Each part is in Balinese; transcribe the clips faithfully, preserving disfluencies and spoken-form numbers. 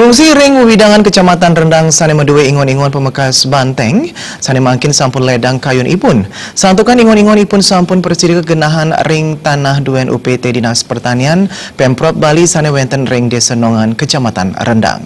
Pengungsi ring wewidangan Kecamatan Rendang sane maduwe ingon-ingon pamekas banteng, sane mangkin sampun ledang kayun ipun. Santukan ingon-ingon ipun sampun prasida kagenahan ring tanah duwen U P T Dinas Pertanian, Pemprov Bali sane wenten ring Desa Nongan, Kecamatan Rendang.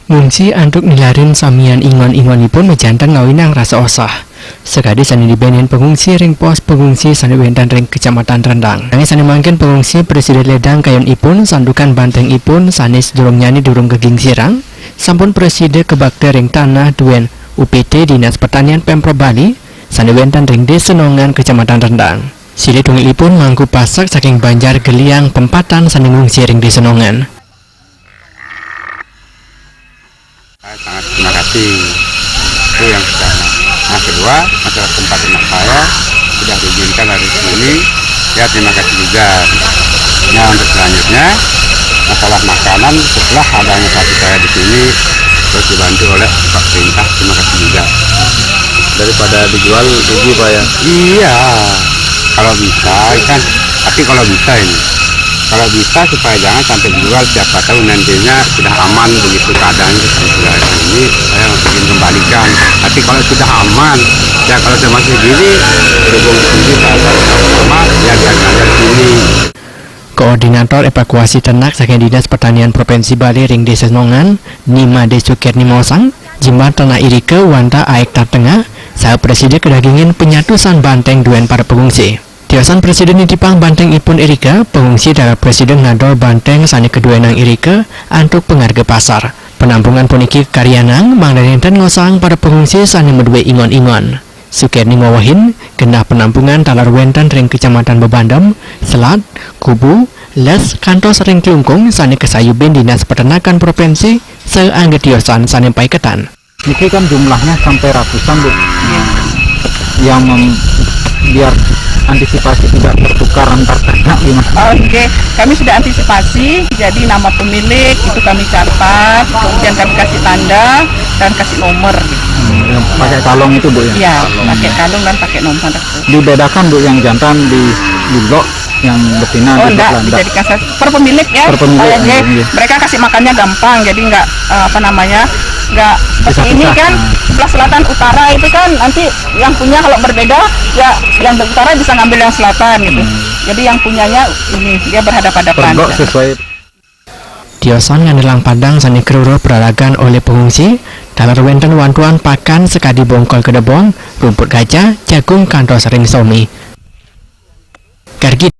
Ngungsi antuk nilarin samian ingon-ingonipun majanten ngawinang rasa osah. Sakadi sane dibenen pengungsi ring pos pengungsi sane wenten ring Kecamatan Rendang. Nanging sane mangkin pengungsi prasida ledang kayun ipun santukan banteng ipun sane sadurungnyane durung kagingsirang, sampun prasida kabakta ring tanah duwen U P T Dinas Pertanian Pemprov Bali sane wenten ring Desa Nongan, Kecamatan Rendang. Silih tunggilipun mangku pasak saking Banjar Geliang Pempatan sane ngungsi ring Desa Nongan. Saya sangat terima kasih. Itu yang pertama. Yang kedua, masalah tempat anak saya sudah diizinkan dari sini. Ya, terima kasih juga. Nah, untuk selanjutnya, masalah makanan, setelah adanya sapi saya di sini, terus dibantu oleh Pak Perintah, terima kasih juga. Daripada dijual rugi, Pak, ya? Iya, kalau bisa kan. Tapi kalau bisa ini, kalau bisa supaya jangan sampai dijual, siapa tahu nantinya sudah aman begitu keadaannya, sudah ini, saya ingin kembalikan. Tapi kalau sudah aman, ya, kalau saya masih gini, berhubung di sini saya sama, ya, biarkan aja di sini. Koordinator evakuasi ternak saking Dinas Pertanian Provinsi Bali ring Desa Nongan, Ni Made Sukirni maosang, jembar tanah irika wantah ahektar tengah, saha prasida kadagingin panyatusan banteng duwen para pengungsi. Tiosan prasida nitipang banteng ipun irika, pengungsi taler prasida ngadol banteng sane kaduwenang irika antuk pangarga pasar. Panampungan puniki karyanang mangda nenten ngosang para pengungsi sane maduwe ingon-ingon. Sukirni ngwewehin, genah panampungan taler wenten ring Kecamatan Bebandem, Selat, Kubu, Les, kantos ring Klungkung sane kasayubin Dinas Peternakan Provinsi saha angga tiosan sane paiketan. Niki kan jumlahnya sampai ratusan, Bu. Yang mem-, biar antisipasi tidak tertukar antar ternak gimana? Oke, kami sudah antisipasi, jadi nama pemilik itu kami catat, kemudian kami kasih tanda dan kasih nomor. Hmm, yang pakai kalung itu, Bu, ya? Iya, pakai kalung dan pakai nomor. Dibedakan, Bu, yang jantan di, di blok, yang betina di blok landak? Oh, enggak, dijadikan satu. Per pemilik, ya. Per pemilik, iya. Mereka kasih makannya gampang, jadi nggak, eh, apa namanya, nggak seperti ini kan, sebelah selatan utara itu kan nanti yang punya kalau berbeda, ya yang utara bisa ngambil yang selatan gitu. Hmm. Jadi yang punyanya ini, dia berhadapan-hadapan. Per blok sesuai. Tiosan nganelang padang sane krura praragan olih pengungsi, taler wenten wantuan pakan sakadi bongkol kedebong, rumput gajah, jagung kantos ring somi. Kargi